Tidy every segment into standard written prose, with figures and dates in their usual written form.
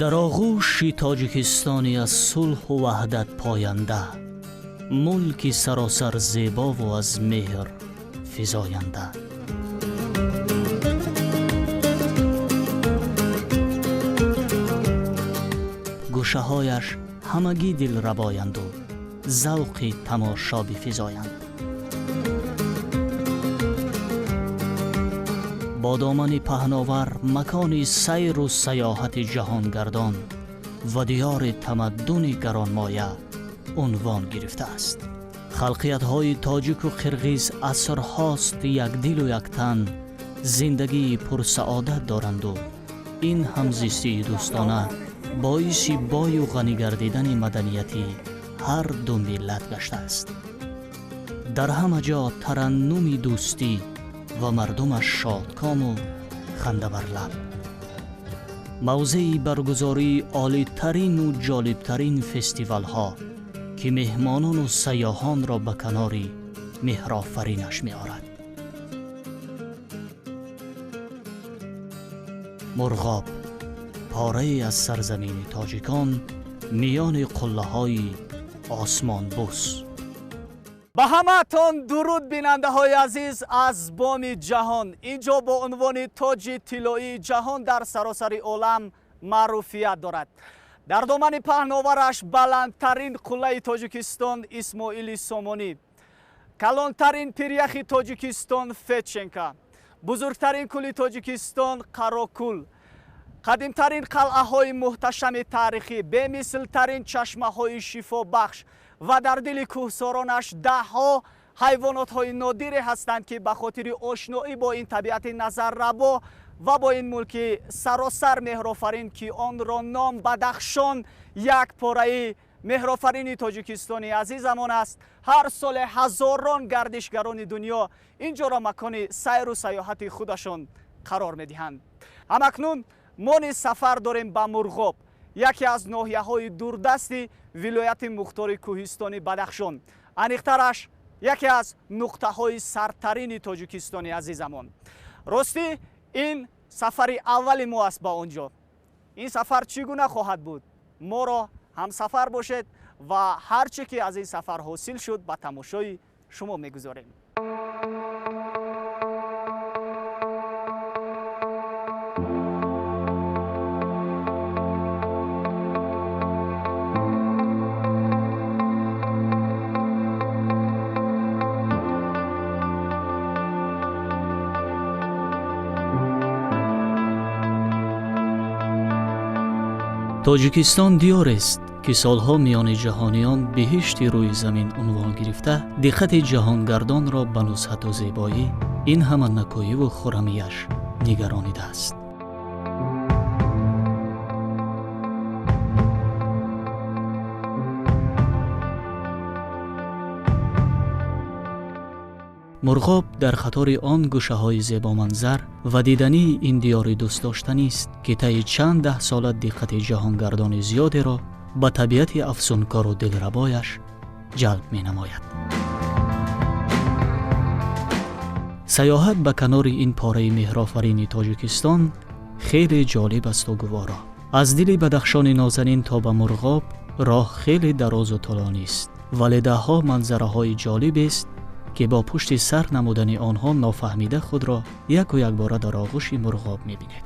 Дар оғӯши Тоҷикистоне аз сулҳу ваҳдат поянда, мулки саросар зебову аз меҳр физоянда. Гӯшаҳояш ҳамагӣ дилрабоянду завқи тамошо бифизоянд. Бо домани паҳновар макони сайру саёҳати ҷаҳонгардон ва диёри тамаддуни гаронмоя унвон гирифтааст. Халқиятҳои тоҷику қирғиз асрҳост якдилу яктан зиндагии пурсаодат доранду ин ҳамзистии дӯстона боиси бою ғанӣ гардидани маданияти ҳар ду миллат гаштааст. Дар ҳама ҷо тараннуми дӯстӣ ва мардумаш шодкому хандабарлаб. Мавзеи баргузории олитарину ҷолибтарин фестивалҳо, ки меҳмонону сайёҳонро ба канори меҳрофаринаш меорад. Мурғоб порае аз сарзамини тоҷикон миёни қуллаҳои осмонбӯс. Ба ҳамаатон дуруд, бинандаҳои азиз аз боми ҷаҳон. Ин ҷо бо унвони тоҷи тиллоии ҷаҳон дар саросари олам маъруфият дорад. Дар домани паҳновараш баландтарин қуллаи Тоҷикистон Исмоили Сомонӣ, калонтарин пиряхи Тоҷикистон Федченко, бузургтарин кӯли Тоҷикистон Қарокул, қадимтарин қалъаҳои муҳташами таърихӣ, бемислтарин чашмаҳои шифобахш ва дар дили кӯҳсоронаш даҳҳо ҳайвонотҳои нодире ҳастанд, ки ба хотири ошноӣ бо ин табиати назаррабо ва бо ин мулки саросар меҳрофарин, ки онро ном Бадахшон, як пораи меҳрофарини Тоҷикистони азизамон аст, ҳар соле ҳазорон гардишгарони дунё ин ҷоро макони сайру сайёҳати худашон қарор медиҳанд. Ҳамакнун мо низ сафар дорем ба Мурғоб, яке аз ноҳияҳои дурдасти вилояти мухтори кӯҳистони Бадахшон, аниқтараш яке аз нуқтаҳои сартарини Тоҷикистони азизамон. Ростӣ, ин сафари аввали мо аст ба он ҷо. Ин сафар чӣ гуна хоҳад буд? Моро ҳамсафар бошед ва ҳар чӣ ки аз ин сафар ҳосил шуд, ба тамошои шумо мегузорем. Тоҷикистон диёрест, ки солҳо миёни ҷаҳониён биҳишти рӯи замин унвон гирифта, диққати ҷаҳонгардонро ба нузҳату зебоӣ, ин ҳама накӯиву хурамияш нигаронидааст. Мурғоб дар қатори он гӯшаҳои зебоманзар ва дидании ин диёри дӯстдоштанист, ки таи чанд даҳсола диққати ҷаҳонгардони зиёдеро ба табиати афсункору дилрабояш ҷалб менамояд. Сайёҳат ба канори ин пораи меҳрофарини Тоҷикистон хеле ҷолиб асту гуворо. Аз дили Бадахшони нозанин то ба Мурғоб роҳ хеле дарозу тӯлонист, вале даҳҳо манзараҳои ҷолибест, ки бо пушти сар намудани онҳо нофаҳмида худро яку якбора дар оғӯши Мурғоб мебинед.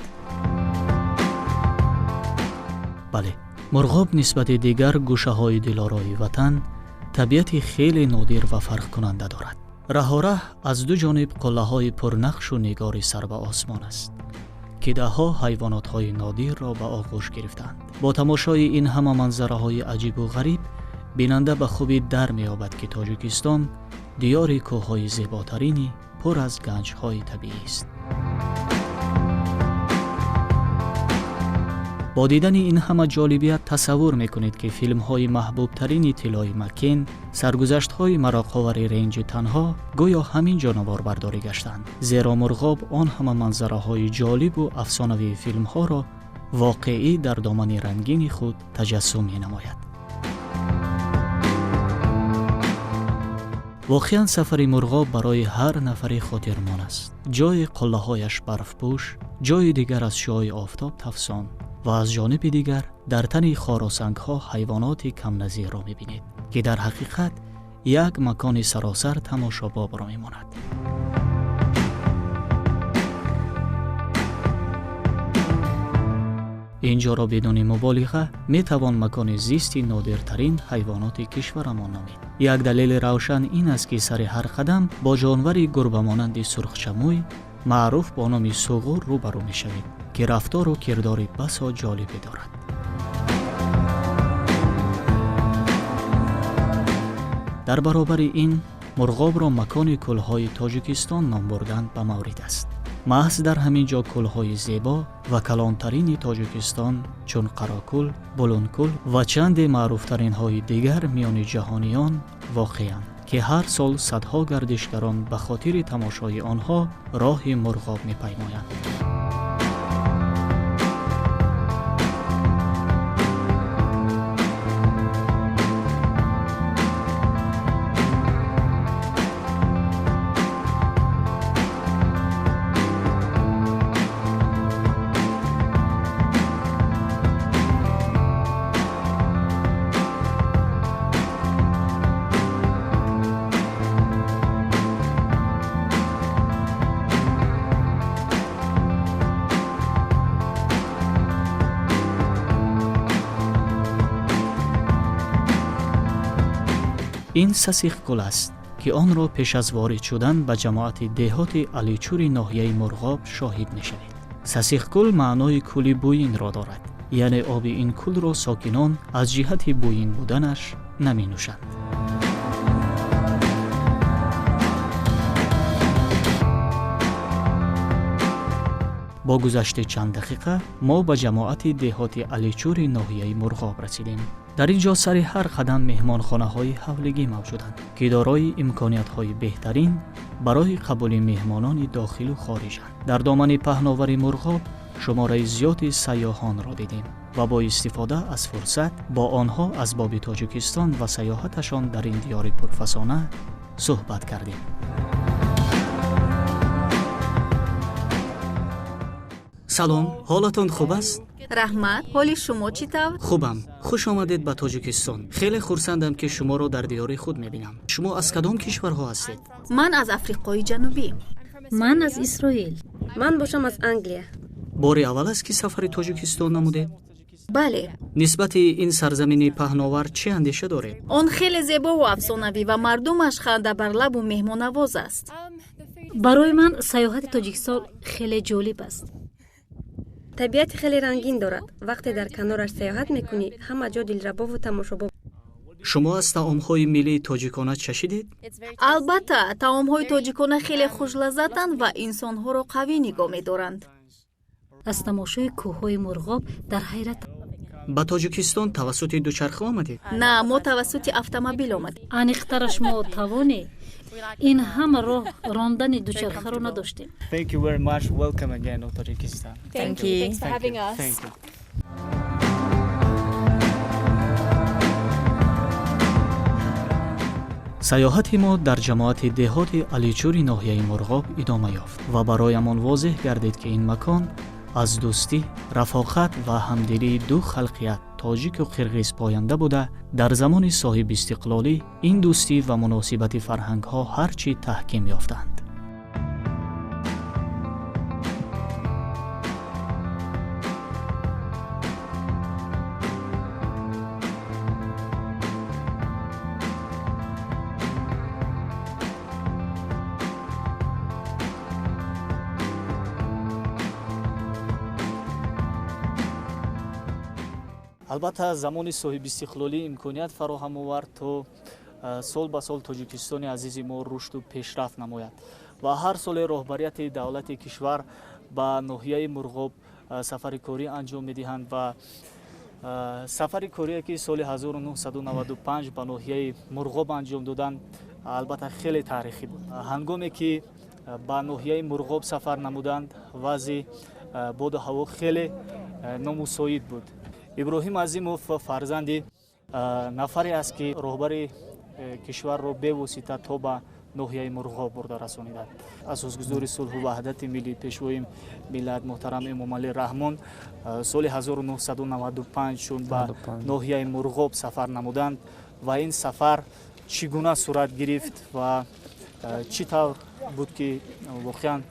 Бале, Мурғоб нисбати дигар гӯшаҳои дилорои ватан табиати хеле нодир ва фарқкунанда дорад. Раҳораҳ аз ду ҷониб қуллаҳои пурнақшу нигори сар ба осмон аст, ки даҳҳо ҳайвонотҳои нодирро ба оғӯш гирифтаанд. Бо тамошои ин ҳама манзараҳои аҷибу ғариб бинанда ба хубӣ дар меёбад, ки Тоҷикистон диёри кӯҳҳои зеботарини пур аз ганҷҳои табиист. Бо дидани ин ҳама ҷолибият тасаввур мекунед, ки филмҳои маҳбубтарини Тиллои Маккен, саргузаштҳои мароқовари Ренҷи танҳо гӯё ҳамин ҷо наворбардорӣ гаштанд, зеро Мурғоб он ҳама манзараҳои ҷолибу афсонавии филмҳоро воқеӣ дар домани рангини худ таҷассум менамояд. Воқеан сафари Мурғоб барои ҳар нафари хотирмон аст. Ҷои қуллаҳояш барфпӯш, ҷои дигар аз шуои офтоб тафсон ва ва аз ҷониби дигар дар тани хоросангҳо ҳайвоноти камназирро мебинед, ки дар ҳақиқат як макони саросар тамошобобро мемонад. Инҷоро бидуни муболиға метавон макони зисти нодиртарин ҳайвоноти кишварамон номид. Як далели равшан ин аст, ки сари ҳар қадам бо ҷонвари гурбамонанди сурхчамӯй маъруф бо номи суғур рӯбарӯ мешавед, ки рафтору кирдори басо ҷолибе дорад. Дар баробари ин Мурғобро макони кӯлҳои Тоҷикистон ном бурдан ба маврид аст. Маҳз дар ҳамин ҷо кӯлҳои зебо ва калонтарини Тоҷикистон чун Қарокӯл, Булункӯл ва чанде маъруфтаринҳои дигар миёни ҷаҳониён воқеанд, ки ҳар сол садҳо гардишгарон ба хотири тамошои онҳо роҳи Мурғоб мепаймоянд. Ин Сасихкӯл аст, ки онро пеш аз ворид шудан ба ҷамоати деҳоти Аличури ноҳияи Мурғоб шоҳид мешавед. Сасихкӯл маънои кӯли бӯинро дорад, яъне оби ин кӯлро сокинон аз ҷиҳати бӯин буданаш наменӯшанд. Бо гузашти чанд дақиқа мо ба ҷамоати деҳоти Аличури ноҳияи Мурғоб расидем. Дар ин ҷо сари ҳар қадам меҳмонхонаҳои ҳавлигӣ мавҷуданд, ки дорои имкониятҳои беҳтарин барои қабули меҳмонони дохилу хориҷанд. Дар домани паҳновари Мурғоб шумораи зиёди сайёҳонро дидем ва бо истифода аз фурсат бо онҳо аз боби Тоҷикистон ва сайёҳаташон дар ин диёри пурфасона суҳбат кардем. Салом, ҳолатон хуб аст? Раҳмат, ҳоли шумо чӣ тавр? Хубам. Хуш омадед ба Тоҷикистон. Хеле хурсандам, ки шуморо дар диёри худ мебинам. Шумо аз кадом кишварҳо ҳастед? Ман аз Африқои Ҷанубӣ. Ман аз Исроил. Ман бошам аз Англия. Бори аввал аст, ки сафари Тоҷикистон намудед? Бале. Нисбати ин сарзамини паҳновар чӣ андеша доред? Он хеле зебову афсонавӣ ва мардумаш хандабарлабу меҳмоннавоз аст. Барои ман сайёҳати Тоҷикистон хеле ҷолиб аст. Табиати хеле рангин дорад. Вақте дар канораш сайёҳат мекунӣ, ҳама ҷо дилрабову тамошобоб. Шумо аз таомҳои миллии тоҷикона чашидед? Албатта, таомҳои тоҷикона хеле хушлаззатанд ва инсонҳоро қавӣ нигоҳ медоранд. Аз тамошои кӯҳҳои Мурғоб дар ҳайрат. Ба Тоҷикистон тавассути дучарха омадед? На, мо тавассути автомобил омадем. Аниқтараш мо тавоне ин ҳама роҳ рондани дучархаро надоштем. Thank you very much. Welcome again to Tajikistan. Thank you. Thanks for having us. Thank you. Сайёҳати мо дар ҷамоати деҳоти Аличури ноҳияи Мурғоб идома ёфт ва бароямон возеҳ гардид, ки ин макон аз дӯстӣ, рафоқат ва ҳамдилии ду халқият тоҷику қирғиз поянда буда, дар замони соҳибистиқлолӣ ин дӯстӣ ва муносибати фарҳангҳо ҳарчи таҳким ёфтанд. Албатта, замони соҳибистиқлолӣ имконият фароҳам овард, то сол ба сол Тоҷикистони азизи мо рушду пешрафт намояд ва ҳар соле роҳбарияти давлати кишвар ба ноҳияи Мурғоб сафари корӣ анҷом медиҳанд ва сафари корие, ки соли 1995 ба ноҳияи Мурғоб анҷом доданд, албатта хеле таърихӣ буд. Ҳангоме ки ба ноҳияи Мурғоб сафар намуданд, вазъи боду ҳаво хеле номусоид буд. Иброҳим Азимов фарзанди нафаре аст, ки роҳбари кишварро бевосита то ба ноҳияи Мурғоб бурда расониданд. Асосгузори сулҳу ваҳдати миллӣ, пешвои миллат муҳтарам Эмомалӣ Раҳмон соли 1995 чун ба ноҳияи Мурғоб сафар намуданд ва ин сафар чӣ гуна сурат гирифт ва чӣ тавр буд, ки воқеан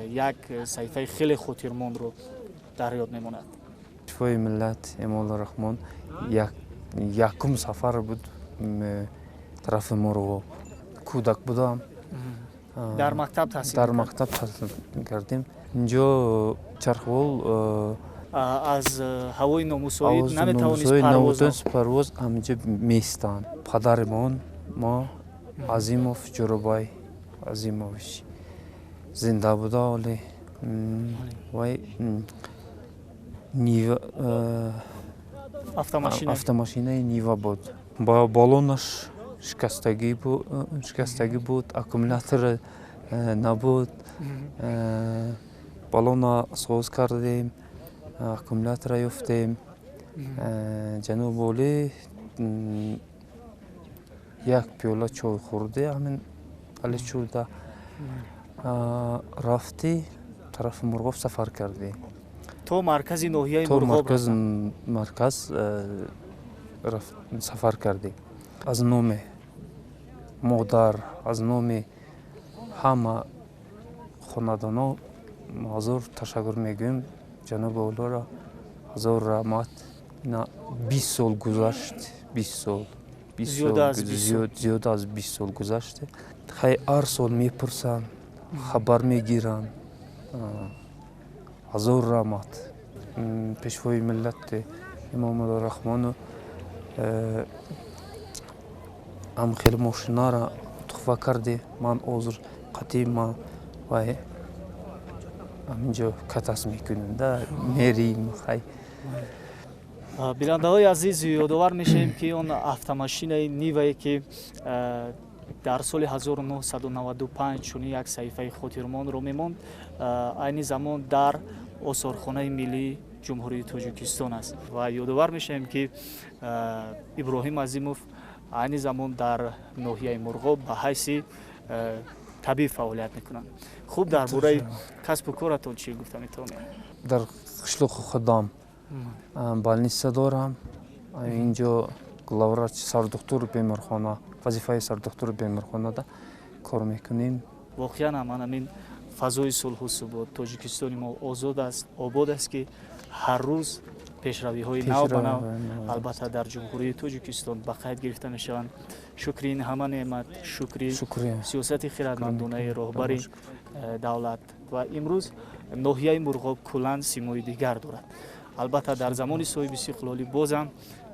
як саҳифаи хеле хотирмондро дар ёд мемонад? Пешвои миллат Эмомалӣ Раҳмон якум сафар буд тарафи Мурғоб. Кӯдак будам. Дар мактаб таҳсил? Дар мактаб таҳсил кардем. Инҷо чархбол аз ҳавои номусоид наметавонист. Парвоз ҳаминҷо меистанд. Падаримон мо Азимов Ҷӯробай Азимович зинда буда, оле вай автомашинаи Нива буд. Балонаш шикастагӣ буд, аккумулятор набуд. Балона соз кардем, аккумулятора ёфтем. Ҷаноби олӣ як пиёла чой хӯрде, ҳамин аличурда рафти тарафи Мурғоб сафар кардем. То маркази ноҳияи? То марказ сафар кардем. Аз номи модар, аз номи ҳама хонадонҳо ҳазор ташаккур мегӯем ҷаноби олиро. Ҳазор раҳмат. 20 сол гузашт, 20 сол, зиёда аз 20 сол гузашт. Хай, ҳар сол мепурсанд, хабар мегиранд. Ҳазор раҳмат пешвои миллат Эмомалӣ Раҳмону. Ам хеле мошинара тухфа карди. Ман ҳозир қатъи ман вай ҳаминҷо катас мекунем да мерим, хай. Бинандаҳои азиз, ёдовар мешавем, ки он автомашинаи Нивае, ки дар соли 1995 чунин як саҳифаи хотирмонро мемонд, айни замон дар осорхонаи миллии Ҷумҳурии Тоҷикистон аст. Ва ёдовар мешавем, ки Иброҳим Азимов айни замон дар ноҳияи Мурғоб ба ҳайси табиб фаъолият мекунанд. Хуб, дар бораи касбу коратон чӣ гуфта метавонем? Дар қишлоқи худам больница дорам. Инҷо главврач, сардухтури беморхона, вазифаи сардухтури беморхонада кор мекунем. Воқеан ҳам ҳамин фазои сулҳу субот, Тоҷикистони мо озод аст, обод аст, ки ҳар рӯз пешравиҳои нав ба нав албатта дар Ҷумҳурии Тоҷикистон ба қайд гирифта мешаванд. Шукри ин ҳама неъмат, шукри сиёсати хирадмандонаи роҳбари давлат. Ва имрӯз ноҳияи Мурғоб куллан симои дигар дорад. Албатта, дар замони соҳиби истиқлолӣ бозам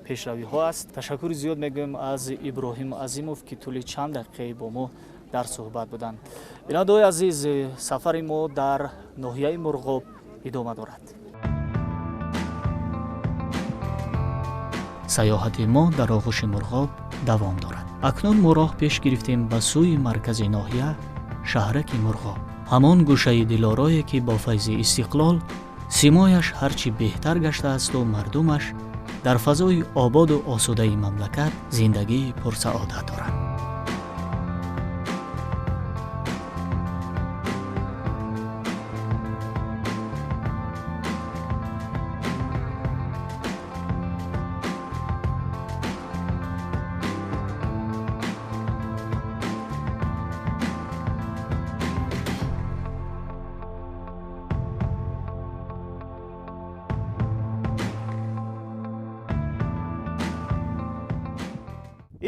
пешравиҳо аст. Ташаккури зиёд мегӯем аз Иброҳим Азимов, ки тӯли чанд дақиқае бо мо дар суҳбат буданд. Бинандаҳои азиз, сафари мо дар ноҳияи Мурғоб идома дорад. Саёҳати мо дар оғӯши Мурғоб давом дорад. Акнун мо роҳ пеш гирифтем ба сӯи маркази ноҳия, шаҳраки Мурғоб, ҳамон гӯшаи дилорое, ки бо файзи истиқлол симояш ҳарчи беҳтар гаштаасту мардумаш дар фазои ободу осудаи мамлакат зиндагии пурсаодат доранд.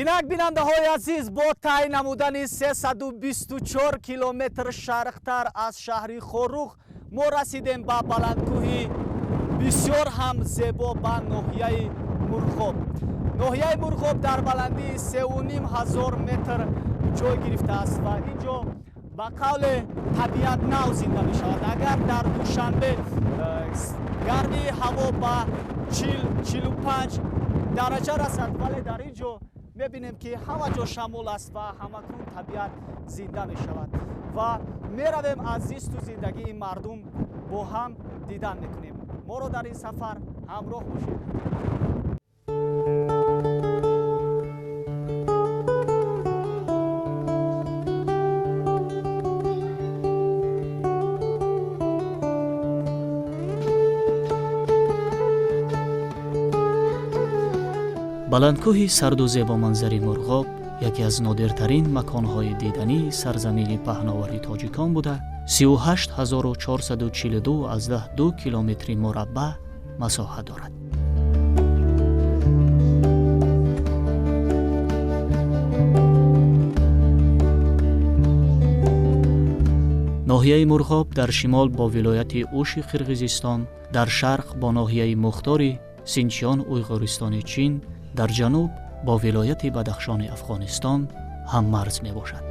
Инак, бинандаҳои азиз, бо тай намудани 324 километр шарқтар аз шаҳри Хоруғ мо расидем ба баландкӯҳи бисёр ҳам зебо, ба ноҳияи Мурғоб. Ноҳияи Мурғоб дар баландии 3500 метр ҷой гирифтааст ва ин ҷо ба қавле табиат нав зинда мешавад. Агар дар Душанбе гармии ҳаво ба 40-45 дараҷа расад, вале дар ин ҷо мебинем, ки ҳама ҷо шамол аст ва ҳамакун табиат зинда мешавад. Ва меравем, аз зисту зиндагии мардум бо ҳам дидан мекунем. Моро дар ин сафар ҳамроҳ бошед. Баландкӯҳи сарду зебоманзари Мурғоб яке аз нодиртарин маконҳои дидании сарзамини паҳновари тоҷикон буда, 38 442,2 километри мураббаъ масоҳа дорад. Ноҳияи Мурғоб дар шимол бо вилояти Уши Қирғизистон, дар шарқ бо ноҳияи мухтори Синчиён Уйғуристони Чин, дар ҷануб бо вилояти Бадахшони Афғонистон ҳаммарз мебошад.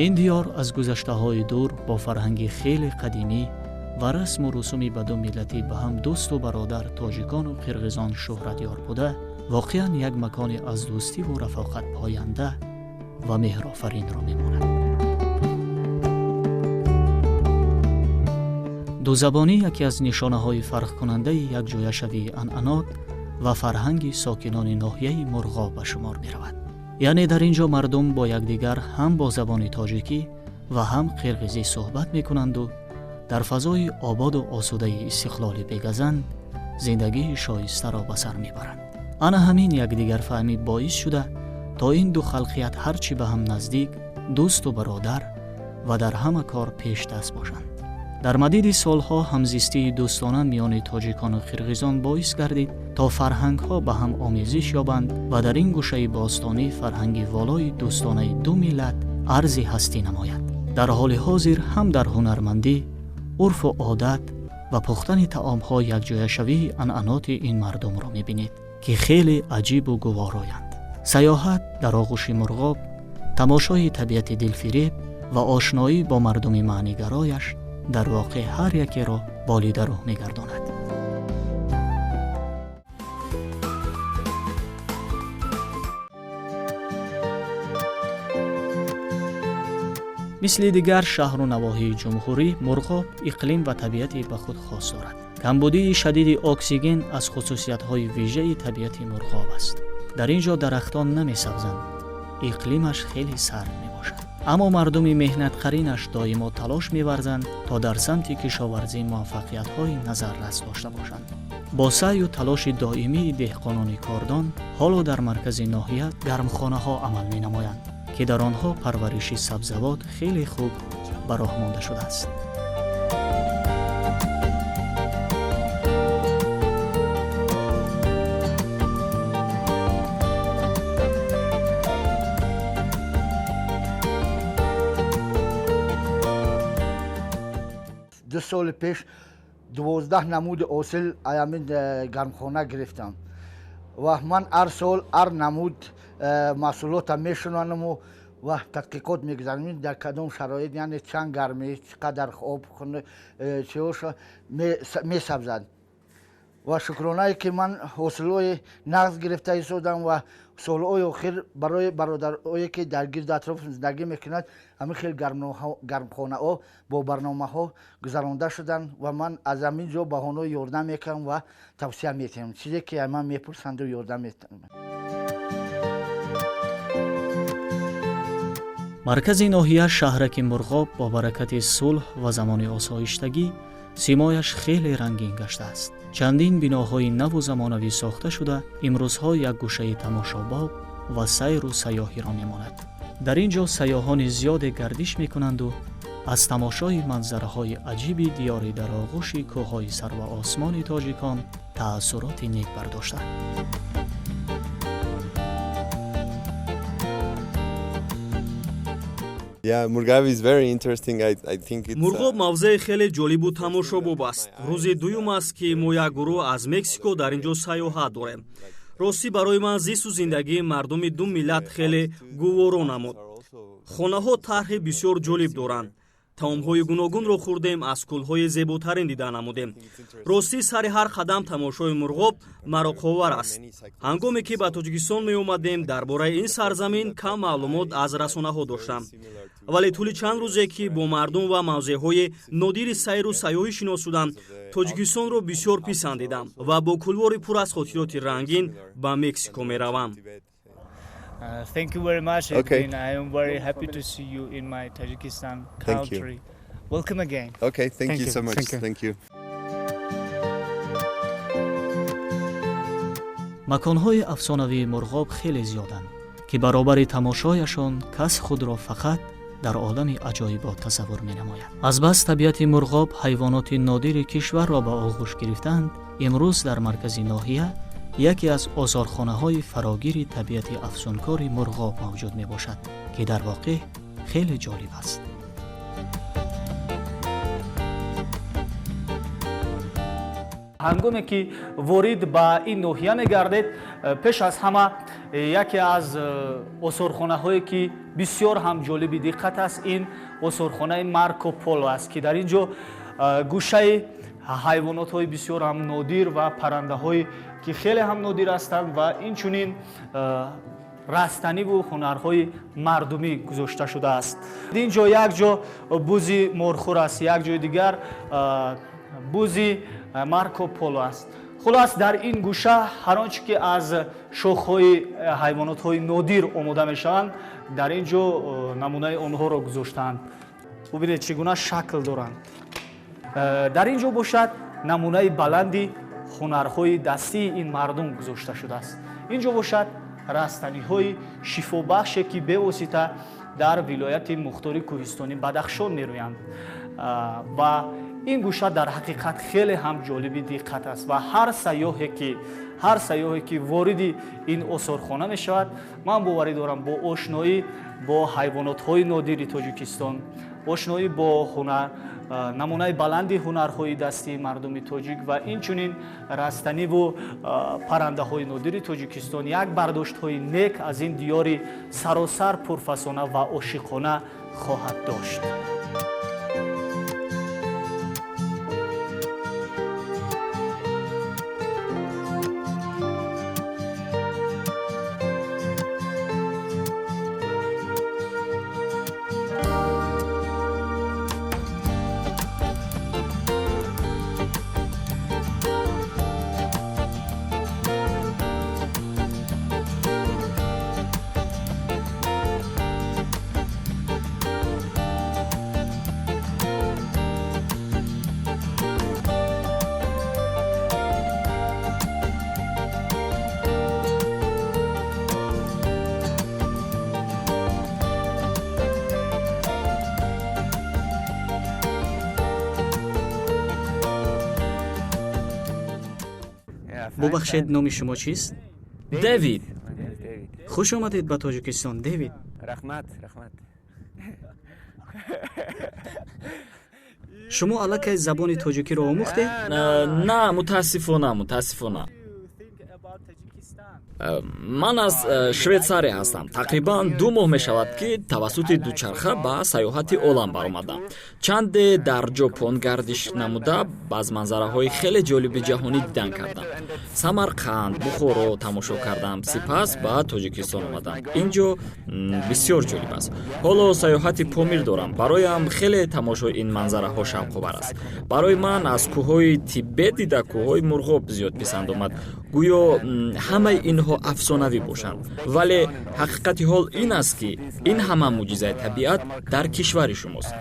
Ин диёр аз гузаштаҳои дур бо фарҳанги хеле қадимӣ ва расму русуми ба ду миллати ба ҳам дӯсту бародар тоҷикону қирғизон шӯҳратёр буда, воқеан як макони аз дӯстиву рафоқат поянда ва меҳрофаринро мемонад. Дузабонӣ яке аз нишонаҳои фарқкунандаи якҷояшавии анъанот ва фарҳанги сокинони ноҳияи Мурғоб ба шумор меравад. Яъне дар ин ҷо мардум бо якдигар ҳам бо забони тоҷикӣ ва ҳам қирғизӣ суҳбат мекунанду дар фазои ободу осудаи истиқлоли бегазанд зиндагии шоистаро ба сар мебаранд. Ана ҳамин якдигарфаҳмӣ боис шуда, то ин ду халқият ҳарчи ба ҳам наздик, дӯсту бародар ва дар ҳама кор пешдаст бошанд. Дар мадиди солҳо ҳамзистии дӯстона миёни тоҷикону қирғизон боис гардид, то фарҳангҳо ба ҳам омезиш ёбанд ва дар ин гӯшаи бостонӣ фарҳанги волои дӯстонаи ду миллат арзи ҳастӣ намояд. Дар ҳоли ҳозир ҳам дар ҳунармандӣ, урфу одат ва пухтани таомҳо якҷояшавии анъаноти ин мардумро мебинед, ки хеле аҷибу гувороянд. Саёҳат дар оғӯши Мурғоб, тамошои табиати дилфиреб ва ошноӣ бо мардуми маънигарояш дар воқеъ ҳар якеро болидарӯҳ мегардонад. Мисли дигар шаҳру навоҳии ҷумҳурӣ, Мурғоб иқлим ва табиати ба худ хос дорад. Камбудии шадиди оксиген аз хусусиятҳои вижаи табиати Мурғоб аст. Дар ин ҷо дарахтон намесабзанд, иқлимаш хеле сард мебошад, аммо мардуми меҳнатқаринаш доимо талош меварзанд, то дар самти кишоварзӣ муваффақиятҳои назаррас дошта бошанд. Бо саъю талоши доимии деҳқонони кордон ҳоло дар маркази ноҳия гармхонаҳо амал менамоянд, ки дар онҳо парвариши сабзавот хеле хуб ба роҳ монда шудааст. 2 соли пеш 12 намуди ҳосил ҳамин гармхона гирифтам ва ман ҳар сол ҳар намуд маҳсулота мешунонаму ва тадқиқот мегузаронем, дар кадом шароит, яъне чанд гармӣ, чӣ қадар об, чиҳоша месабзад. Ва шукронае, ки ман ҳосилҳои нағз гирифта истодам ва солҳои охир барои бародарое, ки дар гирду атроф зиндагӣ мекунанд, ҳамин хел гармхонаҳо бо барномаҳо гузаронда шуданд ва ман аз ҳамин ҷо ба онҳо ёрдам мекунам ва тавсия метиҳам, чизе ки аз ман мепурсанду ёрдам метиҳам. Маркази ноҳия, шаҳраки Мурғоб, бо баракати сулҳ ва замони осоиштагӣ симояш хеле рангин гаштааст. Чандин биноҳои наву замонавӣ сохта шуда, имрӯзҳо як гӯшаи тамошобоб ва сайру сайёҳиро мемонад. Дар ин ҷо сайёҳони зиёде гардиш мекунанду аз тамошои манзараҳои аҷиби диёри дар оғӯши кӯҳҳои сарваосмони тоҷикон таассуроти нек бардоштанд. Мурғоб мавзеи хеле ҷолибу тамошобоб аст. Рӯзи дуюм аст, ки мо як гурӯҳ аз Мексико дар ин ҷо сайёҳат дорем. Ростӣ, барои ман зисту зиндагии мардуми ду миллат хеле гуворо намуд. Хонаҳо тарҳи бисёр ҷолиб доранд, таомҳои гуногунро хӯрдем, аз кӯлҳои зеботарин дида намудем. Ростӣ, сари ҳар қадам тамошои Мурғоб мароқовар аст. Ҳангоме ки ба Тоҷикистон меомадем, дар бораи ин сарзамин кам маълумот аз расонаҳо доштам, вале тӯли чанд рӯзе ки бо мардум ва мавзеъҳои нодири сайру сайёҳӣ шинос шудам, Тоҷикистонро бисёр писандидам ва бо кӯлвори пур аз хотироти рангин ба Мексико меравам. Thank you very much. Okay. I am very happy to see you in my Tajikistan Thank you. country. Welcome again. Okay, thank you so much. Thank you. Thank you. Маконҳои афсонавии Мурғоб хеле зиёданд, ки баробари тамошояшон кас худро фақат дар олами аҷоибот тасаввур менамояд. Азбас табиати Мурғоб ҳайвоноти нодири кишварро ба оғӯш гирифтаанд, имрӯз дар маркази ноҳия яке аз осорхонаҳои фарогири табиати афсункори Мурғоб мавҷуд мебошад, ки дар воқеъ хеле ҷолиб аст. Ҳангоме ки ворид ба ин ноҳия мегардед, пеш аз ҳама яке аз осорхонаҳое ки бисёр ҳам ҷолиби диққат аст, ин осорхонаи Марко Поло аст, ки дар ин ҷо гӯшаи ҳайвонотҳои бисёр ҳам нодир ва паррандаҳое ки хеле ҳам нодир ҳастанд ва инчунин растаниву ҳунарҳои мардумӣ гузошта шудааст. Ин ҷо як ҷо бузи морхӯр аст, як ҷои дигар бузи Марко Поло аст. Хулос, дар ин гӯша ҳар он чӣ ки аз шохҳои ҳайвонотҳои нодир омода мешаванд, дар ин ҷо намунаи онҳоро гузоштаанд. Бубинед, чӣ гуна шакл доранд. Дар ин ҷо бошад намунаи баланди ҳунарҳои дастии ин мардум гузошта шудааст. Ин ҷо бошад растаниҳои шифобахше, ки бевосита дар вилояти мухтори кӯҳистони Бадахшон мерӯянд. Ва ин гӯша дар ҳақиқат хеле ҳам ҷолиби диққат аст ва ҳар сайёҳе ки вориди ин осорхона мешавад, ман боварӣ дорам, бо ошноӣ бо ҳайвонотҳои нодири Тоҷикистон, ошноӣ бо ҳунар, намунаи баланди ҳунарҳои дастии мардуми тоҷик ва инчунин растаниву паррандаҳои нодири Тоҷикистон як бардоштҳои нек аз ин диёри саросар пурфасона ва ошиқона хоҳад дошт. Бубахшед, номи шумо чист? Дэвид. Хуш омадед ба Тоҷикистон, Дэвид. Раҳмат, раҳмат. Шумо аллакай забони тоҷикиро омӯхтед? На, мутаассифона, мутаассифона. Ман аз Швейтсария ҳастам. Тақрибан 2 моҳ мешавад, ки тавассути дучарха ба сайёҳати олам баромадам. Чанде дар Ҷопон гардиш намуда, аз манзараҳои хеле ҷолиби ҷаҳонӣ дидан кардам. Самарқанд, Бухоро тамошо кардам, сипас ба Тоҷикистон омадам. Ин ҷо бисёр ҷолиб аст. Ҳоло сайёҳати Помир дорам. Бароям хеле тамошои ин манзараҳо шавқовар аст. Барои ман аз кӯҳҳои Тибет дида кӯҳҳои Мурғоб зиёд писанд омад. Гӯё ҳамаи инҳо афсонавӣ бошанд. Вале ҳақиқати ҳол ин аст, ки ин ҳама мӯъҷизаи табиат дар кишвари шумост.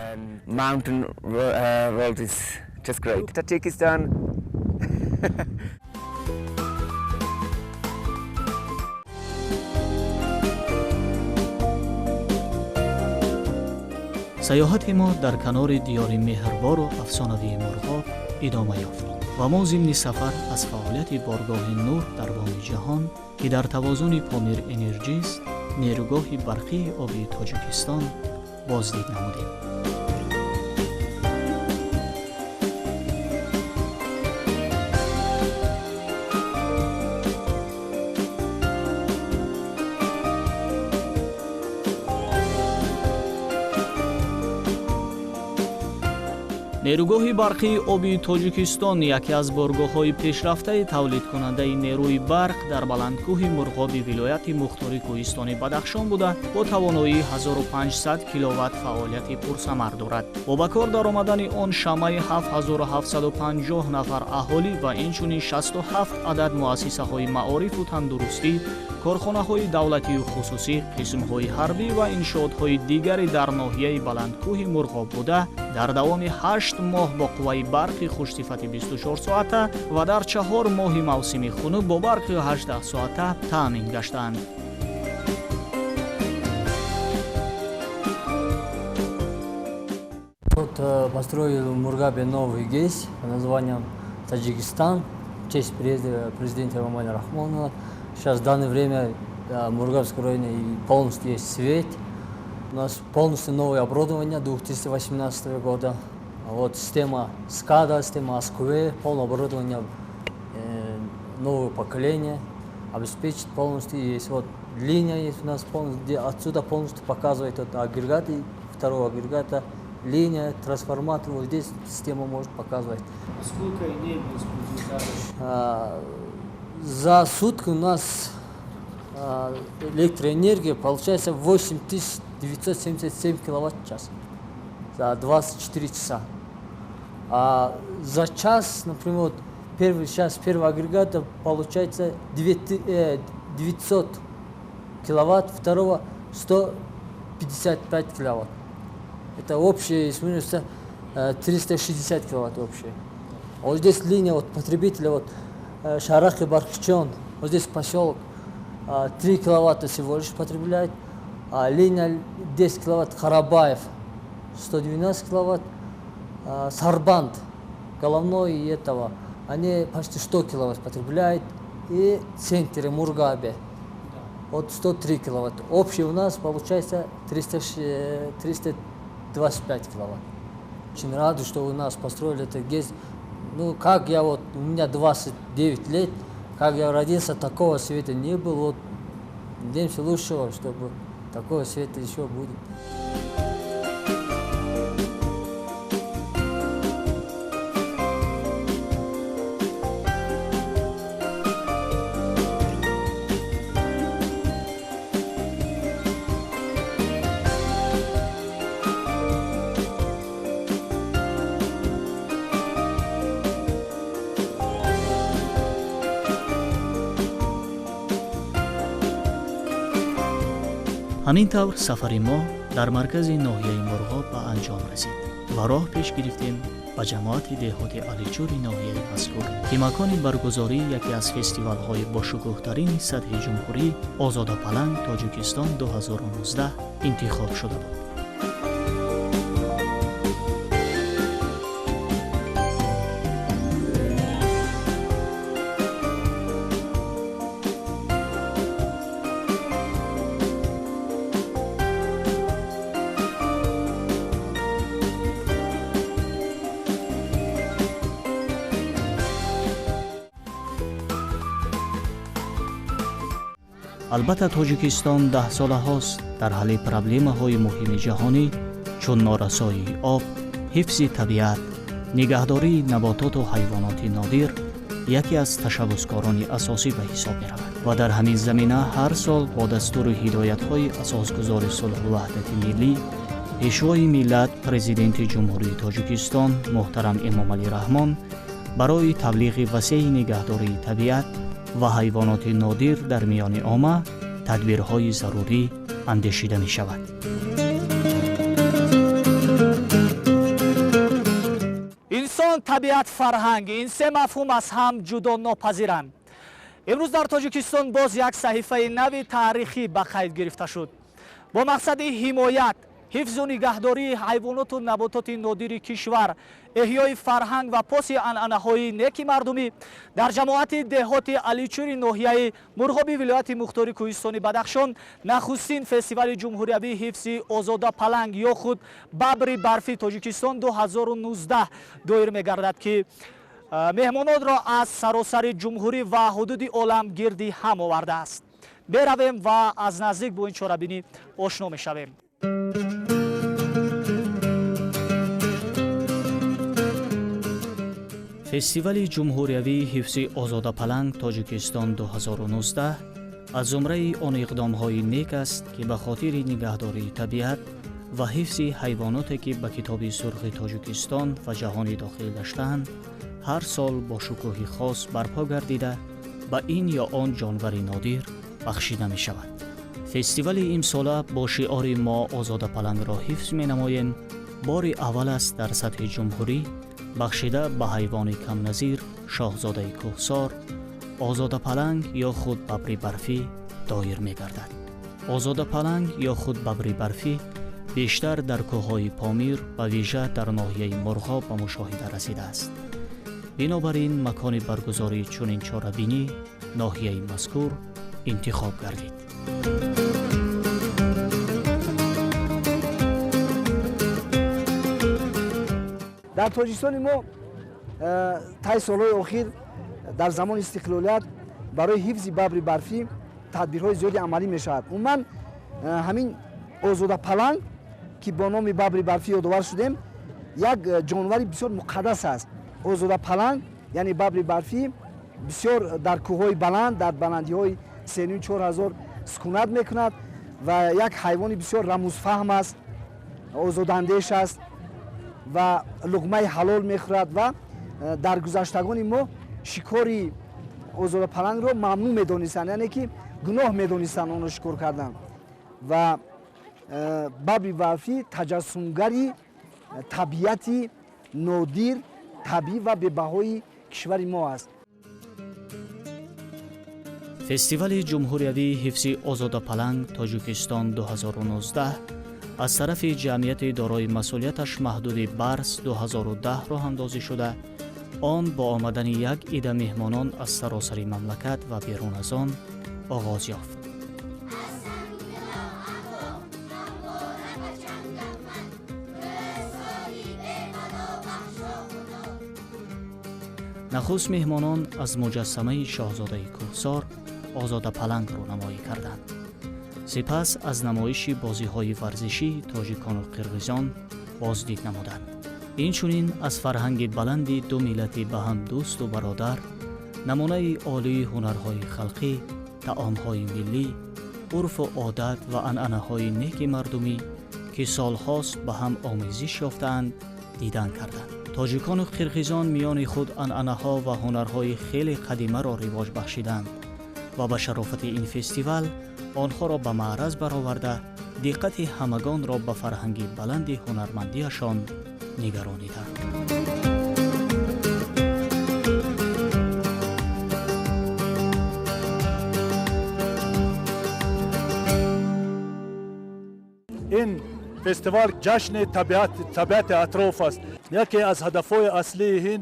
Сайёҳати мо дар канори диёри меҳрбору афсонавии Мурғоб идома ёфт ва мо зимни сафар аз фаъолияти боргоҳи Нур дар боми ҷаҳон, ки дар тавозуни Помир Энерҷист, нерӯгоҳи барқии обии Тоҷикистон боздид намудем. Нерӯгоҳи барқии обии Тоҷикистон яке аз боргоҳҳои пешрафтаи тавлидкунандаи нерӯи барқ дар баландкӯҳи Мурғоби вилояти мухтори кӯҳистони Бадахшон буда, бо тавоноии 1500 киловатт фаъолияти пурсамар дорад. Бо ба кор даромадани он шамъаи 7750 нафар аҳолӣ ва инчунин 67 адад муассисаҳои маорифу тандурустӣ, корхонаҳои давлатию хусусӣ, қисмҳои ҳарбӣ ва иншоотҳои дигаре дар ноҳияи баландкӯҳи Мурғоб буда Дар давоми 8 моҳ бо қувваи барқи хушсифати 24 соата ва дар 4 моҳи мавсими хунук бо барқи 18 соата таъмин гаштаанд. Вот построил в Мургабе новый ГЭС под названием Таджикистан в честь президента Эмомали Рахмонова. Сейчас в данное время в Мургабском районе полностью есть свет. У нас полностью новое оборудование 2018 года. Вот система SCADA, система АСКУЭ, полное оборудование нового поколения обеспечит полностью. Есть вот линия есть у нас полностью, где отсюда полностью показывает вот агрегаты, второго агрегата, линия, трансформатор, вот здесь система может показывать. А сколько энергии используется? За сутки у нас электроэнергия получается 8977 киловатт-час за 24 часа. А за час, например, вот первый час первого агрегата получается 900 киловатт, второго 155 киловатт. Это общее, 360 киловатт общее. А вот здесь линия вот потребителя, вот Шарах и Бархчон, вот здесь поселок, 3 киловатта всего лишь потребляет. А линия 10 киловатт Харабаев, 112 киловатт. Сарбанд, головной и этого, они почти 100 киловатт потребляют. И центр Мургабе, вот 103 киловатт. Общий у нас получается 325 киловатт. Очень рад, что у нас построили этот ГЭС. Ну, как я вот, у меня 29 лет, как я родился, такого света не было. Вот, надеемся лучшего, чтобы такого света еще будет. Ҳамин тавр сафари мо дар маркази ноҳияи Мурғоб ба анҷом расид ва роҳ пеш гирифтем ба ҷамоати деҳоти Аличури ноҳияи мазкур, ки макони баргузории яке аз фестивалҳои бошукӯҳтарини сатҳи ҷумҳурӣ Озодапаланг Тоҷикистон 2019 интихоб шуда буд. Албатта, Тоҷикистон даҳсолаҳост дар ҳалли проблемаҳои муҳими ҷаҳонӣ, чун норасоии об, ҳифзи табиат, нигаҳдории набототу ҳайвоноти нодир яке аз ташаббускорони асосӣ ба ҳисоб меравад ва дар ҳамин замина ҳар сол бо дастуру ҳидоятҳои асосгузори сулҳу ваҳдати миллӣ, Пешвои миллат, Президенти Ҷумҳурии Тоҷикистон муҳтарам Эмомалӣ Раҳмон барои таблиғи васеи нигаҳдории табиат ва ҳайвоноти нодир дар миёни омма тадбирҳои зарурӣ андешида мешавад. Инсон, табиат, фарҳанг — ин се мафҳум аз ҳам ҷудо нопазиранд. Имрӯз дар Тоҷикистон боз як саҳифаи нави таърихӣ ба қайд гирифта шуд. Бо мақсади ҳимоят, ҳифзу нигаҳдории ҳайвоноту набототи нодири кишвар, эҳёи фарҳанг ва поси анъанаҳои неки мардумӣ дар ҷамоати деҳоти Аличури ноҳияи Мурғоби вилояти мухтори кӯҳистони Бадахшон нахустин фестивали ҷумҳуриявии ҳифзи озода паланг ё худ бабри барфи Тоҷикистон 2019 доир мегардад, ки меҳмононро аз саросари ҷумҳурӣ ва ҳудуди олам гирди ҳам овардааст. Меравем ва аз наздик бо ин чорабинӣ ошно мешавем. Фестивали ҷумҳуриявии ҳифзи озодапаланг Тоҷикистон 2019 аз зумраи он иқдомҳои нек аст, ки ба хотири нигаҳдории табиат ва ҳифзи ҳайвоноте, ки ба Китоби сурхи Тоҷикистон ва ҷаҳонӣ дохил гаштаанд, ҳар сол бо шукӯҳи хос барпо гардида, ба ин ё он ҷонвари нодир бахшида мешавад. Фестивали имсола бо шиори «Мо озодапалангро ҳифз менамоем» Бори аввал аст дар сатҳи ҷумҳурӣ бахшида ба ҳайвони камназир, шоҳзодаи кӯҳсор, озодапаланг ё худ бабри барфӣ доир мегардад. Озодапаланг ё худ бабри барфӣ бештар дар кӯҳҳои Помир, ба вижа дар ноҳияи Мурғоб ба мушоҳида расидааст. Бинобар ин макони баргузории чунин чорабинӣ ноҳияи мазкур интихоб гардид. Дар Тоҷикистони мо таи солҳои охир дар замони истиқлолият барои ҳифзи бабри барфӣ тадбирҳои зиёди амалӣ мешавад. Умуман, ҳамин озодапаланг, ки бо номи бабри барфӣ ёдовар шудем, як ҷонвари бисёр муқаддас аст. Озодапаланг, яъне бабри барфӣ, бисёр дар кӯҳҳои баланд, дар баландиҳои 3-4 ҳазор сукунат мекунад ва як ҳайвони бисёр рамузфаҳм аст, озодандеш аст ва луғмаи ҳалол мехӯрад. Ва дар гузаштагони мо шикори озодапалангро мамнӯъ медонистанд, яъне ки гуноҳ медонистанд онро шикор кардан. Ва бабри барфӣ таҷассумгари табиати нодир, табиӣ ва бебаҳои кишвари мо аст. Фестивали ҷумҳуриявии ҳифзи озодапаланг Тоҷикистон 2019 аз тарафи ҷамъияти дорои масъулияташ маҳдуди Барс 2010 роҳандозӣ шуда, он бо омадани як ида меҳмонон аз саросари мамлакат ва берун аз он оғоз ёфт. Нахуст меҳмонон аз муҷассамаи шоҳзодаи кӯҳсор озодапаланг рӯнамоӣ карданд. Сипас аз намоиши бозиҳои варзишии тоҷикону қирғизон боздид намуданд. Инчунин аз фарҳанги баланди ду миллати ба ҳам дӯсту бародар, намунаи олии ҳунарҳои халқӣ, таомҳои миллӣ, урфу одат ва анъанаҳои неки мардумӣ, ки солҳост ба ҳам омезиш ёфтаанд, дидан карданд. Тоҷикону қирғизон миёни худ анъанаҳо ва ҳунарҳои хеле қадимаро ривоҷ бахшиданд ва ба шарофати ин фестивал онҳоро ба маъраз бароварда, диққати ҳамагонро ба фарҳанги баланди ҳунармандиашон нигарониданд. Ин фестивал ҷашни табиати атроф аст. Яке аз ҳадафҳои аслии ин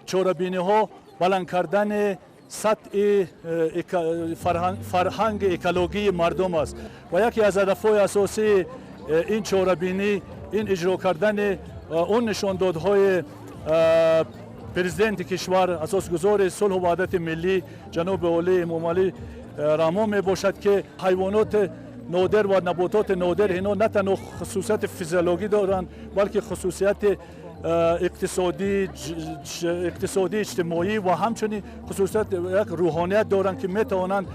чорабиниҳо баланд кардани сатҳи фарҳанги экологии мардум аст ва яке аз ҳадафҳои асосии ин чорабинӣ ин иҷро кардани он нишондодҳои президенти кишвар, асосгузори сулҳу ваҳдати миллӣ, ҷаноби олӣ Эмомалӣ Раҳмон мебошад, ки ҳайвоноти нодир ва набототи нодир ино на танҳо хусусияти физиологӣ доранд, балки хусусияти иқтисодӣ, иҷтимоӣ ва ҳамчунин хусусият як рӯҳоният доранд, ки метавонанд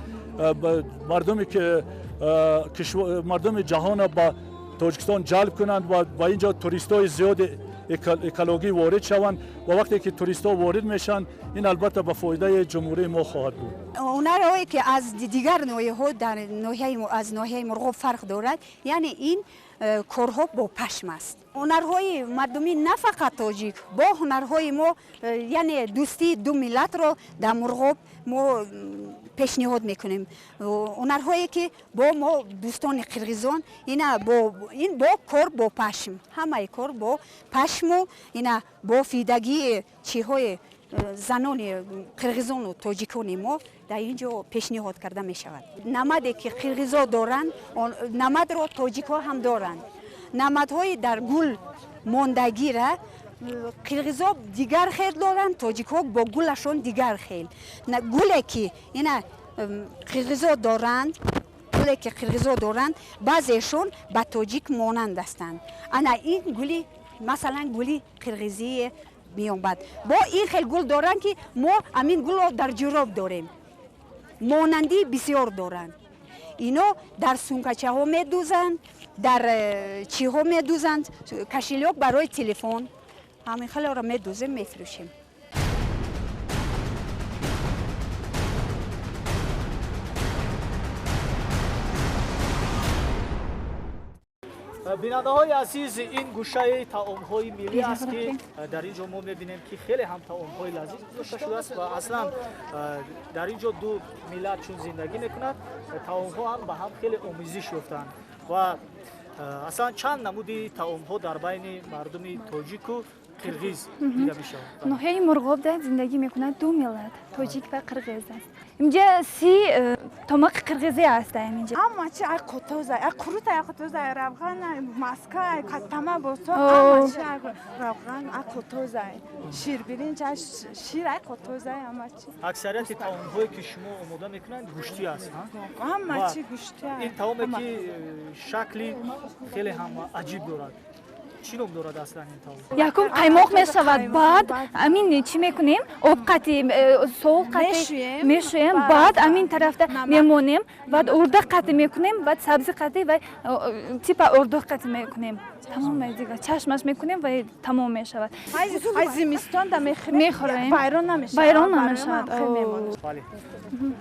мардуми ҷаҳонро ба Тоҷикистон ҷалб кунанд ва ба ин ҷо туристҳои зиёди экологӣ ворид шаванд. Ва вақте ки туристҳо ворид мешаванд, ин албатта ба фоидаи ҷумҳурии мо хоҳад буд. Ҳунарҳое, ки аз дигар ноҳияҳо дар ноҳияи аз ноҳияи Мурғоб фарқ дорад, яъне ин корҳо бо пашм аст. Ҳунарҳои мардумӣ, на фақат тоҷик, бо ҳунарҳои мо, яъне дӯстии ду миллатро дар Мурғоб мо пешниҳод мекунем. Ҳунарҳое, ки бо мо дӯстони қирғизон, ина бо ин бо кор бо пашм, ҳамаи кор бо пашму ина бофидагии чиҳои занони қирғизону тоҷикони мо дар ин ҷо пешниҳод карда мешавад. Намаде, ки қирғизо доранд, намадро тоҷикҳо ҳам доранд. Намадҳои дар гул мондагира қирғизо дигар хел доранд, тоҷикҳо бо гулашон дигар хел. Гуле, ки ина қирғизо доранд, гуле, ки қирғизо доранд, баъзешон ба тоҷик монанд ҳастанд. Ана ин гули, масалан, гули қирғизие меомад. Бо ин хел гул доранд, ки мо ҳамин гулро дар ҷуроб дорем. Монандӣ бисёр доранд. Ино дар сумкачаҳо медӯзанд, дар чиҳо медӯзанд, кошелёк барои телефон, ҳамин хелоро медӯзем, мефурӯшем. Бинандаҳои азиз, ин гӯшаи таомҳои миллӣ аст, ки дар ин ҷо мо мебинем, ки хеле ҳам таомҳои лазиз гузошта шудааст ва аслан дар ин ҷо ду миллат чун зиндагӣ мекунад, таомҳо ҳам ба ҳам хеле омезиш ёфтаанд ва аслан чанд намуди таомҳо дар байни мардуми тоҷику қирғиз дида мешавад. Ноҳияи Мурғобда зиндагӣ мекунад ду миллат, тоҷик ва қирғиз аст. Инҷа 30 томақи қирғизӣ аст. Инҷа ҳама чи ай қутоза, ай қурут, ай қутоза, ай равған, ай маска, ай каттама босо, ҳама чи ай равған, ай қутоза, шир биринҷ, ай шир, ай қутоза, ҳама чи. Аксарияти таомҳое ки шумо омода мекунанд, гӯштӣ аст. Ҳама чи гӯштӣ. Ин таоме ки шакли хеле ҳам аҷиб дорад, чӣ ном дорад аслан ин таом? Якум қаймоқ мешавад, баъд амин чӣ мекунем, об қатӣ, сол қатӣ мешӯем, баъд амин тарафта мемонем, баъд урда қатӣ мекунем, баъд сабзӣ қатӣ ва типа урдух қатӣ мекунем. Тамом, дигар чашмаш мекунем ва тамом мешавад. Ай зимистонда мехӯрем, вайрон намешавад, вайрон намешавад.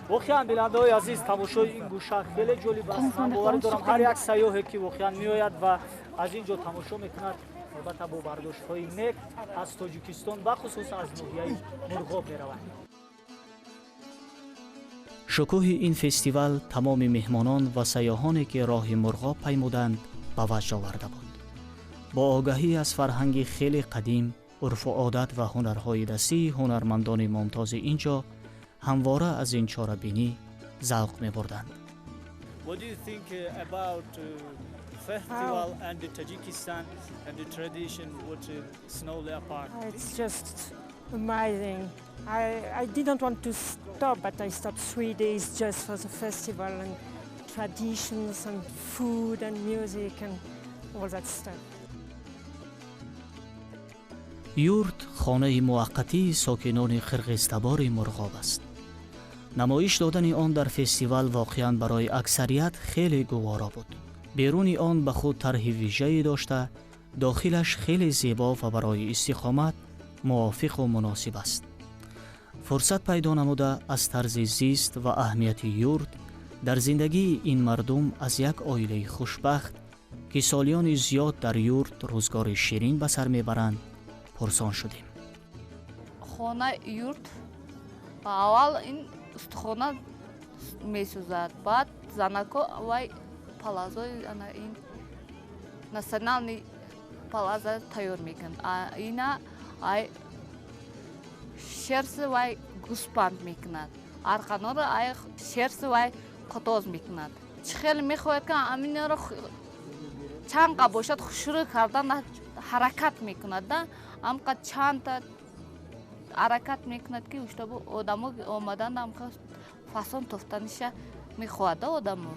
Воқеан, бинандаҳои азиз, тамошои ин гӯша хеле ҷолиб аст. Ман боварӣ дорам, ҳар як сайёҳе ки воқеан меояд ва аз ин ҷо тамошо мекунад, албатта бо бардоштҳои нек аз Тоҷикистон, бахусус аз ноҳияи Мурғоб меравад. Шукӯҳи ин фестивал тамоми меҳмонон ва сайёҳоне ки роҳи Мурғоб паймуданд, ба ваҷд оварда буд. Бо огаҳӣ аз фарҳанги хеле қадим, урфу одат ва ҳунарҳои дастии ҳунармандони мумтози ин ҷо ҳамвора аз ин чорабинӣ завқ мебурданд. What do you think about festival and the Tajikistan and the tradition with snow leopard? It's just amazing. I didn't want to stop, but I stopped 3 days just for the festival and traditions and food and music and all that stuff. Юрт хонаи муваққатии сокинони қирғизтабори Мурғоб аст. Намоиш додани он дар фестивал воқеан барои аксарият хеле гуворо буд. Беруни он ба худ тарҳи вижае дошта, дохилаш хеле зебо ва барои истиқомат мувофиқу муносиб аст. Фурсат пайдо намуда, аз тарзи зист ва аҳамияти юрт дар зиндагии ин мардум аз як оилаи хушбахт, ки солиёни зиёд дар юрт рӯзгори ширин ба сар мебаранд, пурсон шудем. Хона юрт аввал ин устухона месӯзад, баъд занако вай палазои ана ин национални палаза тайёр мекунад. Ина ай шерси вай гӯспанд мекунад, арқаноро ай шерси вай қутоз мекунад. Чӣ хеле мехоҳад, ки аминро чанд қа бошад хушрӯй кардан ҳаракат мекунад, да амқа чандта ҳаракат мекунад, ки уштабу одамо омадан амқа фасон тофтаниша мехоҳад одамо.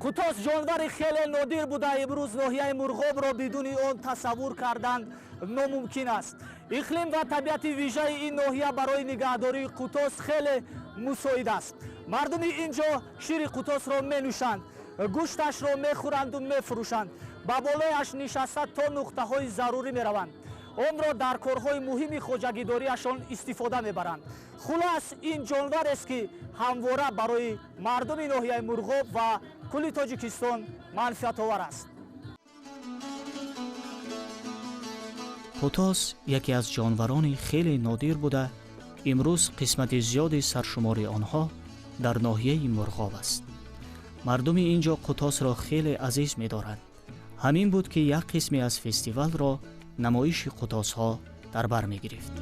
Қутос ҷонвари хеле нодир буда, имрӯз ноҳияи Мурғобро бидуни он тасаввур кардан номумкин аст. Иқлим ва табиати вижаи ин ноҳия барои нигаҳдории қутос хеле мусоид аст. Мардуми ин ҷо шири қутосро менӯшанд, гӯшташро мехӯранду мефурӯшанд, ба болояш нишаста то нуқтаҳои зарурӣ мераванд, онро дар корҳои муҳими хоҷагидориашон истифода мебаранд. Хулас, ин ҷонварест, ки ҳамвора барои мардуми ноҳияи Мурғоб ва кулли Тоҷикистон манфиатовар аст. Қутос яке аз ҷонварони хеле нодир буда, имрӯз қисмати зиёди саршумори онҳо дар ноҳияи Мурғоб аст. Мардуми ин ҷо қутосро хеле азиз медоранд. Ҳамин буд, ки як қисме аз фестивалро намоиши қутосҳо дар бар мегирифт.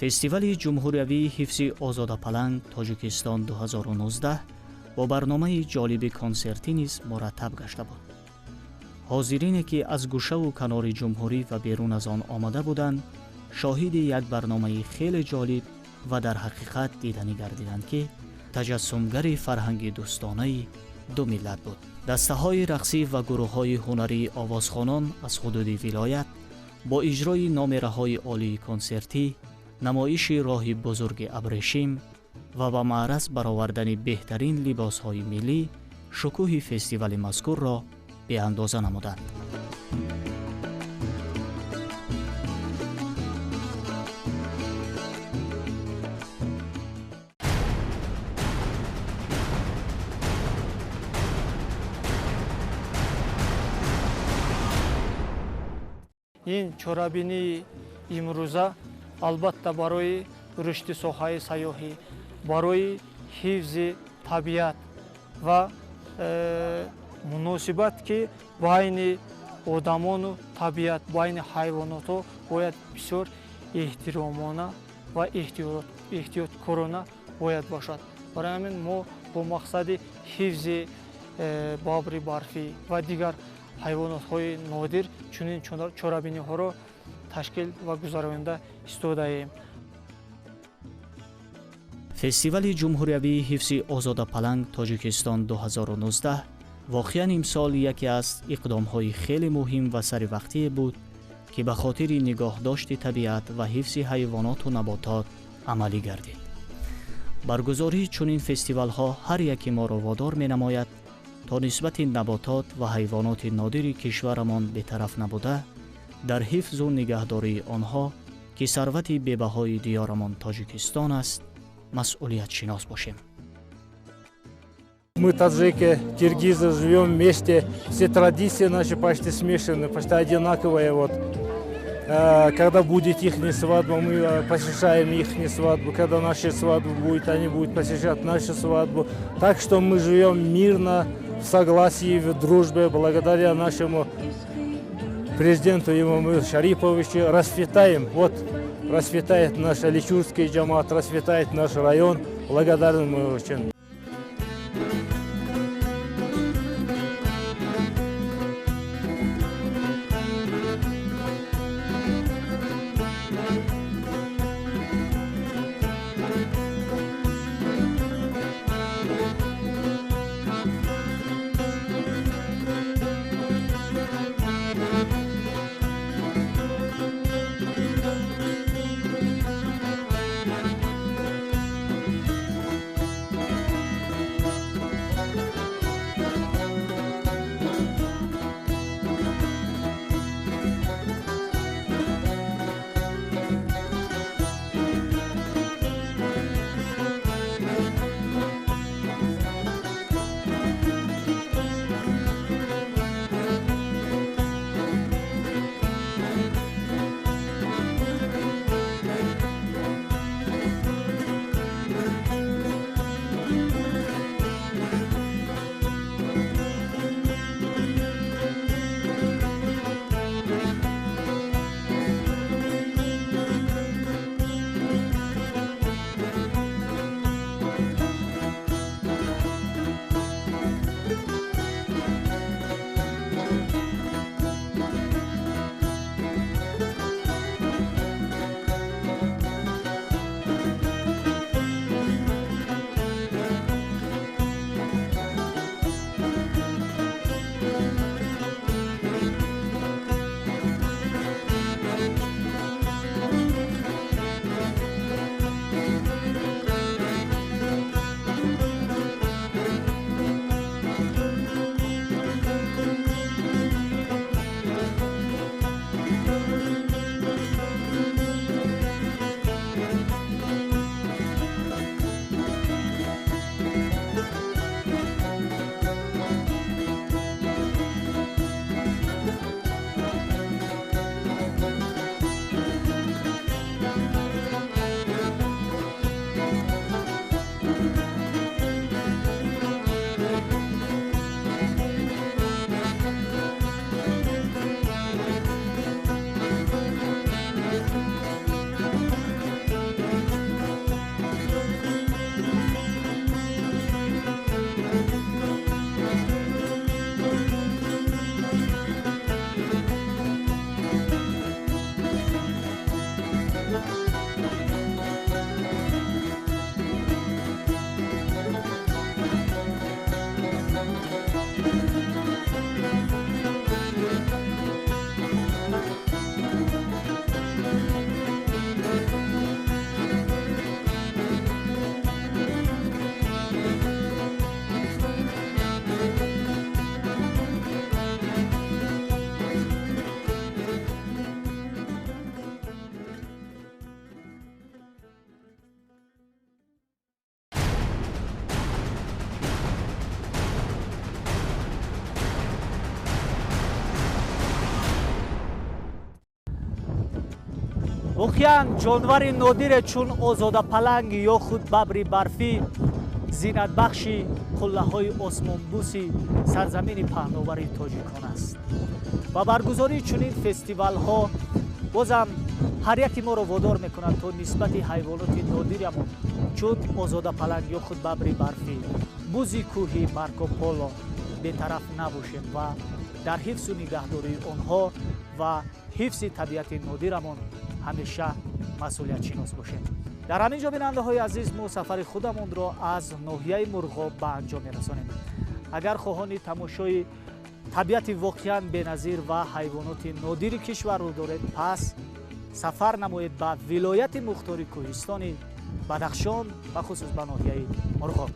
Фестивали ҷумҳуриявии ҳифзи озодапаланг Тоҷикистон 2019 бо барномаи ҷолиби консертӣ низ мураттаб гашта буд. Ҳозирине, ки аз гӯшаву канори ҷумҳурӣ ва берун аз он омада буданд, Шоҳиди як барномаи хеле ҷолиб ва дар ҳақиқат диданӣ гардиданд, ки таҷассумгари фарҳанги дӯстонаи ду миллат буд. Дастаҳои рақсӣ ва гурӯҳҳои ҳунарии овозхонон аз ҳудуди вилоят бо иҷрои номераҳои олии консертӣ, намоиши роҳи бузурги абрешим ва ба маъраз баровардани беҳтарин либосҳои миллӣ шукӯҳи фестивали мазкурро беандоза намуданд. Ин чорабинии имрӯза албатта барои рушди соҳаи сайёҳӣ, барои ҳифзи табиат ва муносибат, ки байни одамону табиат, байни ҳайвонотҳо бояд бисёр эҳтиромона ва эҳтиёткорона бояд бошад. Барои ҳамин мо бо мақсади ҳифзи бабри барфӣ ва дигар ҳайвонотҳои нодир чунин чорабиниҳоро ташкил ва гузаронда истодаем. Фестивали ҷумҳуриявии ҳифзи озодапаланг Тоҷикистон 2019 воқеан имсол яке аз иқдомҳои хеле муҳим ва саривақтие буд, ки ба хотири нигоҳдошти табиат ва ҳифзи ҳайвоноту наботот амалӣ гардид. Баргузории чунин фестивалҳо ҳар яке моро водор менамояд то нисбати наботот ва ҳайвоноти нодири кишварамон бетараф набуда, дар ҳифзу нигаҳдории онҳо, ки сарвати бебаҳои диёрамон Тоҷикистон аст, масъулиятшинос бошем. Мы, таджики, киргизы, живем вместе. Все традиции наши почти смешаны, почти одинаковые. Вот. Когда будет их свадьба, мы посещаем их свадьбу. Когда наша свадьба будет, они будут посещать нашу свадьбу. Так что мы живем мирно, в согласии, в дружбе. Благодаря нашему президенту Имаму Шариповичу расцветаем. Вот расцветает наш Аличурский джамаат, расцветает наш район. Благодарны мы очень. Воқеан, ҷонвари нодире чун озодапаланг ё худ бабри барфӣ зинатбахши қуллаҳои осмонбӯси сарзамини паҳновари тоҷикон аст ва баргузории чунин фестивалҳо бозам ҳар яке моро водор мекунад, то нисбати ҳайвоноти нодирамон чун озодапаланг ё худ бабри барфӣ, бузи кӯҳи Марко Поло бетараф набошем ва дар ҳифзу нигаҳдории онҳо ва ҳифзи табиати нодирамон ҳамеша масъулиятшинос бошем. Дар ҳамин ҷо, бинандаҳои азиз, мо сафари худамонро аз ноҳияи Мурғоб ба анҷом мерасонем. Агар хоҳони тамошои табиати воқеан беназир ва ҳайвоноти нодири кишварро доред, пас сафар намоед ба вилояти мухтори кӯҳистони Бадахшон, бахусус ба ноҳияи Мурғоб.